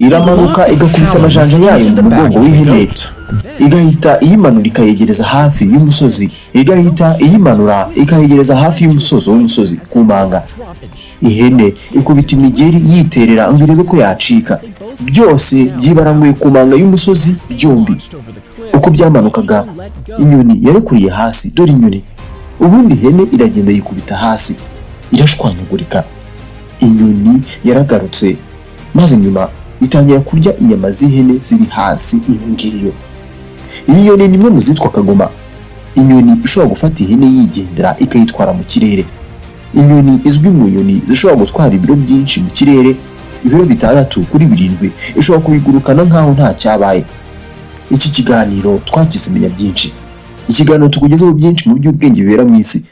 Iramanuka igakubita amajanja yayo mu mugongo w'ihene, igahita iyimanura ikayegereza hafi y'umusozi, igahita iyimanura ikayegereza hafi y'umusozo w'umusozi ku manga. Ihene ikubita imigeri yiterera ngo irebe ko yacika. Byose byibaranguye ku manga y'umusozi byombi. Uko byamanukaga, inyoni yarekuriye hasi. Dore inyoni. Ubundi ihene iragenda yikubita hasi, irashwanyagurika. Inyoni yaragarutse, maze nyuma itangira kurya inyama z'ihene ziri hasi iyo ngiyo. Iyi nyoni ni imwe mu zitwa kagoma, inyoni ishobora gufata ihene yigendera ikayitwara mu kirere. Inyoni izwi mu nyoni zishobora gutwara ibiro byinshi mu kirere, ibiro 6 kuri 7 ishobora kubigurukana nk'aho nta cyabaye. Iki kiganiro twakize menya byinshi, ikiganiro tukugezeho byinshi mu by'ubwenge bibera mu isi.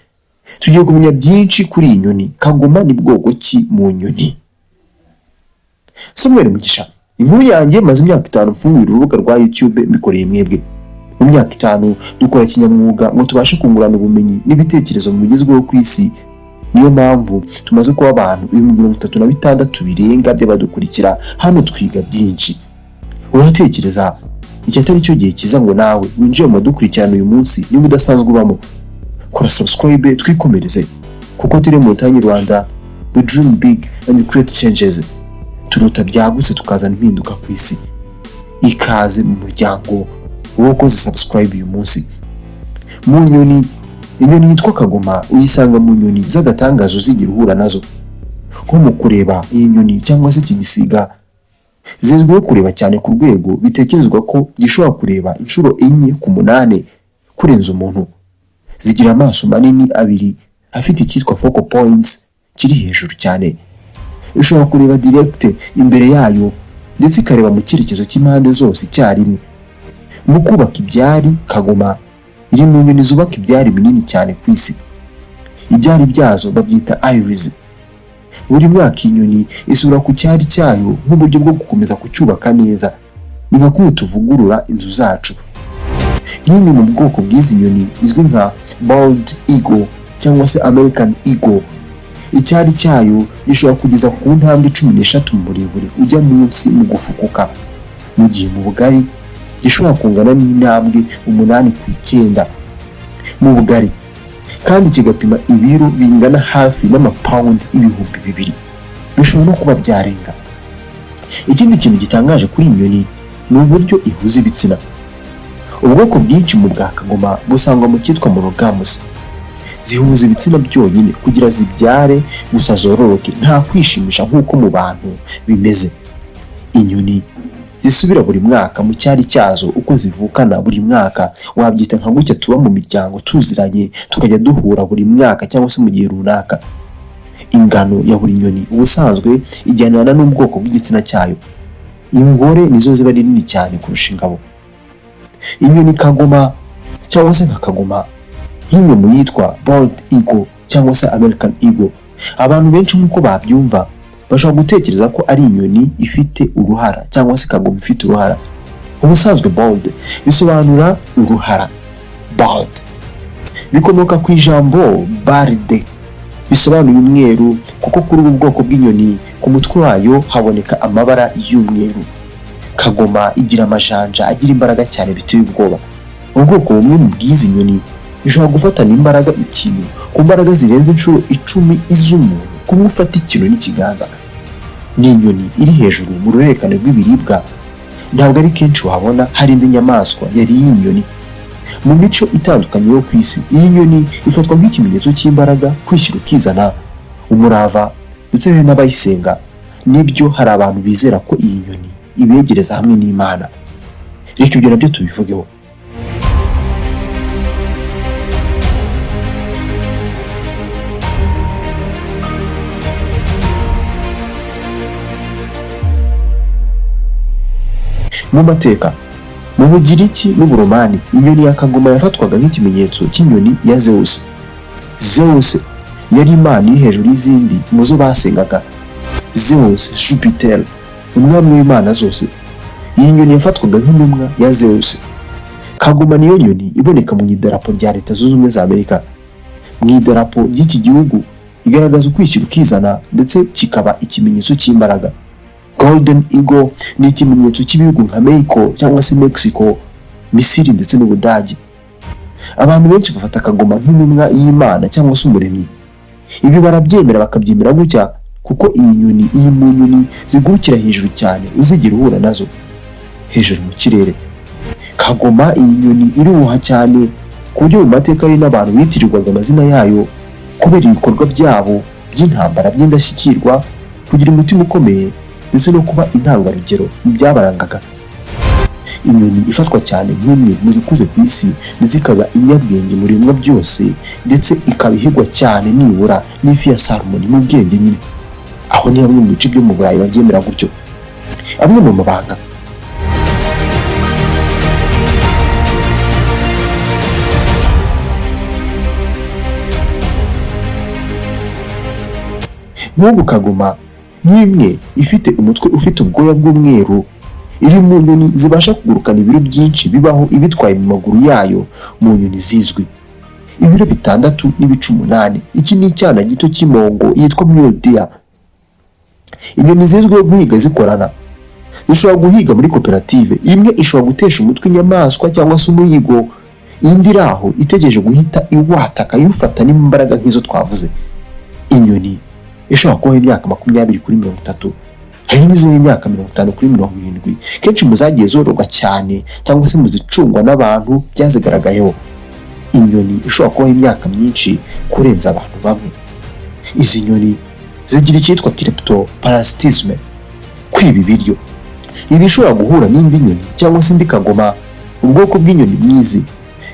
Tugiye kumenya byinshi kuri iyi nyoni kagoma. Ni bwoko ki mu nyoni? Samuel Mugisha, inkuru yanjye. Maze imyaka 5 mfunguye urubuga rwa YouTube mbikoreye mwebwe. Mu myaka 5 dukora kinyamwuga ngo tubashe kungurana ubumenyi n'ibitekerezo mu bigezweho ku isi. Niyo mpamvu tumaze kuba abantu 36,000 birenga by'abadukurikira. Hano twiga byinshi. Uratekereza iki atari cyo gihe cyiza ngo nawe winjire mu badukurikirana uyu munsi? Niba udasanzwe ubamo, kora subscribe twikomereze, kuko turi mu Montagne Rwanda. We dream big and create changes. Turuta byagutse tukazana impinduka ku isi. Ikaze mu muryango wowe ukoze subscribe uyu munsi. Mu nyoni, inyoni yitwa kagoma uyisanga mu nyoni z'agatangazo uzigira uhura nazo. Nko mu kureba, iyi nyoni cyangwa se iki gisiga zizwiho kureba cyane ku rwego bitekerezwa ko gishobora kureba inshuro 4 ku 8 kurenza umuntu. Zigira amaso manini abiri afite icyitwa focal points kiri hejuru cyane. Ishobora kureba direct imbere yayo, ndetse ikareba mu cyerekezo cy'impande zose icyarimwe. Mu kubaka ibyari, kagoma iri mu nyoni zubaka ibyari binini cyane ku isi. Ibyari byazo babyita eyries. Buri mwaka iyi nyoni isubira ku cyari cyayo nk'uburyo bwo gukomeza kucyubaka neza. Ni nka kumwe tuvugurura inzu zacu. Nk'imwe mu bwoko bw'izi nyoni izwi nka bald eagle cyangwa se American eagle, icyari cyayo gishobora kugeza ku ntambwe 13 mu burebure ujya munsi mu gufukuka, mu gihe mu bugari gishobora kungana n'intambwe 8 ku 9 mu bugari, kandi kigapima ibiro bingana hafi n'amapawundi 2000, bishobora no kuba byarenga. Ikindi kintu gitangaje kuri iyi nyoni ni uburyo ihuza ibitsina. Ubwoko bwinshi mu bwa kagoma busangwa mu cyitwa monogamous. Zihuza ibitsina byonyine kugira zibyare gusa, zororoke, nta kwishimisha nk'uko mu bantu bimeze. Inyoni zisubira buri mwaka mu cyari cyazo uko zivukana buri mwaka. Wabyita nka gutya tuba mu miryango tuziranye, tukajya duhura buri mwaka cyangwa se mu gihe runaka. Ingano ya buri nyoni ubusanzwe ijyanana n'ubwoko bw'igitsina cyayo. Ingore nizo ziba ari nini cyane kurusha ingabo. Inyoni kagoma cyangwa se nka kagoma, nk'imwe mu yitwa bald eagle cyangwa se American eagle, abantu benshi nk'uko babyumva bashobora gutekereza ko ari inyoni ifite uruhara cyangwa se kagoma ifite uruhara. Ubusanzwe bald bisobanura uruhara. Bald bikomoka ku ijambo barde, bisobanuye umweru, kuko kuri ubu bwoko bw'inyoni ku mutwe wayo haboneka amabara y'umweru. Kagoma igira amajanja agira imbaraga cyane biteye ubwoba. Ubwoko bumwe mu bw'izi nyoni ishobora gufatana imbaraga ikintu ku mbaraga zirenze inshuro 10 iz'umuntu kumwe ufata ikintu n'ikiganza. Ni inyoni iri hejuru mu ruhererekane rw'ibiribwa. Ntabwo ari kenshi wabona hari indi nyamaswa yariye iyi nyoni. Mu mico itandukanye yo ku isi, iyi nyoni ifatwa nk'ikimenyetso cy'imbaraga, kwishyira ukizana, umurava, ndetse hari n'abayisenga. Nibyo, hari abantu bizera ko iyi nyoni ibegereza hamwe n'Imana. Reka ibyo nabyo tubivugeho. Mu mateka, mu Bugiriki n'Uburomani, inyoni ya kagoma yafatwaga nk'ikimenyetso cy'inyoni ya Zeus. Zeus yari imana iri hejuru y'izindi mu zo basengaga. Zeus Jupiter, umwami w'imana zose. Iyi nyoni yafatwaga nk'intumwa ya Zeus. Kagoma niyo nyoni iboneka mu idarapo rya Leta Zunze Ubumwe za Amerika. Mu idarapo ry'iki gihugu igaragaza ukwishyira ukizana, ndetse kikaba ikimenyetso cy'imbaraga. Golden Eagle ni ikimenyetso cy'ibihugu nka Mexico cyangwa se Mexico, Misiri ndetse n'Ubudage. Abantu benshi bafata kagoma nk'intumwa y'Imana cyangwa se umuremyi. Ibi barabyemera, bakabyemera gutya kuko iyi nyoni iri mu nyoni zigurukira hejuru cyane uzigera uhura nazo hejuru mu kirere. Kagoma, iyi nyoni iruha cyane ku buryo mu mateka hari n'abantu bitirirwaga amazina yayo kubera ibikorwa byabo by'intambara by'indashyikirwa, kugira umutima ukomeye ndetse no kuba intangarugero mu byabarangaga. Inyoni ifatwa cyane nk'imwe mu zikuze ku isi, ndetse ikaba inyabwenge mu biremwa byose, ndetse ikaba ihigwa cyane nibura n'ifi ya salmon mu bwenge nyine. Aho ni hamwe mu bice byo mu Burayi babyemera gutyo. Amwe mu mabanga nk'ubu, kagoma nk'imwe ifite umutwe ufite ubwoya bw'umweru, iri mu nyoni zibasha kugurukana ibiro byinshi bibaho ibitwaye mu maguru yayo. Mu nyoni zizwi, ibiro 6.8. Iki ni icyana gito cy'impongo yitwa mule deer. Inyoni zizwiho guhiga zikorana, zishobora guhiga muri koperative. Imwe ishobora gutesha umutwe inyamaswa cyangwa se umuhigo, indi iri aho itegereje guhita iwataka iwufata n'imbaraga nk'izo twavuze. Inyoni ishobora kubaho imyaka 20 kuri 30, hari n'izibaho imyaka 50 kuri 70. Kenshi mu zagiye zororwa cyane cyangwa se mu zicungwa n'abantu byazigaragayeho. Inyoni ishobora kubaho imyaka myinshi kurenza abantu bamwe. Izi nyoni zigira icyitwa kleptoparasitisme, kwiba ibiryo. Ibi ishobora guhura n'indi nyoni cyangwa se indi kagoma, ubwoko bw'inyoni mwizi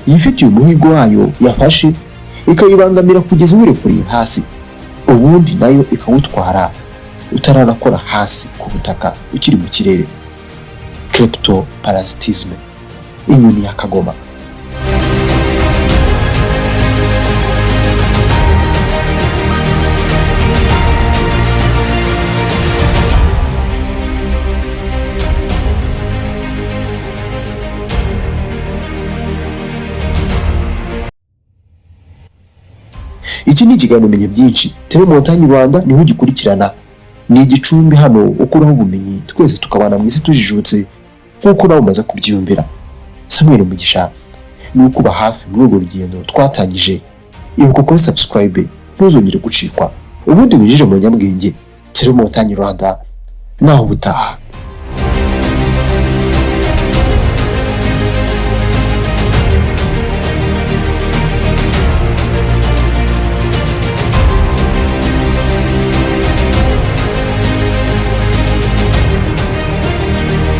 yifitiye umuhigo wayo yafashe, ikayibangamira kugeza iwurekuriye hasi, ubundi nayo ikawutwara utaranakora hasi ku butaka, ukiri mu kirere. Kleptoparasitisme, inyoni ya kagoma. Iki ni ikiganiro Menya Byinshi Tele Montagne Rwanda, niho ugikurikirana. Ni igicumbi hano ukuraho ubumenyi, twese tukabana mu isi tujijutse nk'uko nawe umaze kubyiyumvira. Samuel Mugisha ni ukuba hafi muri urwo rugendo twatangije. Ibuka kuri subscribe, ntuzongere gucikwa, ubundi winjire mu nyabwenge. Tele Montagne Rwanda, naho ubutaha.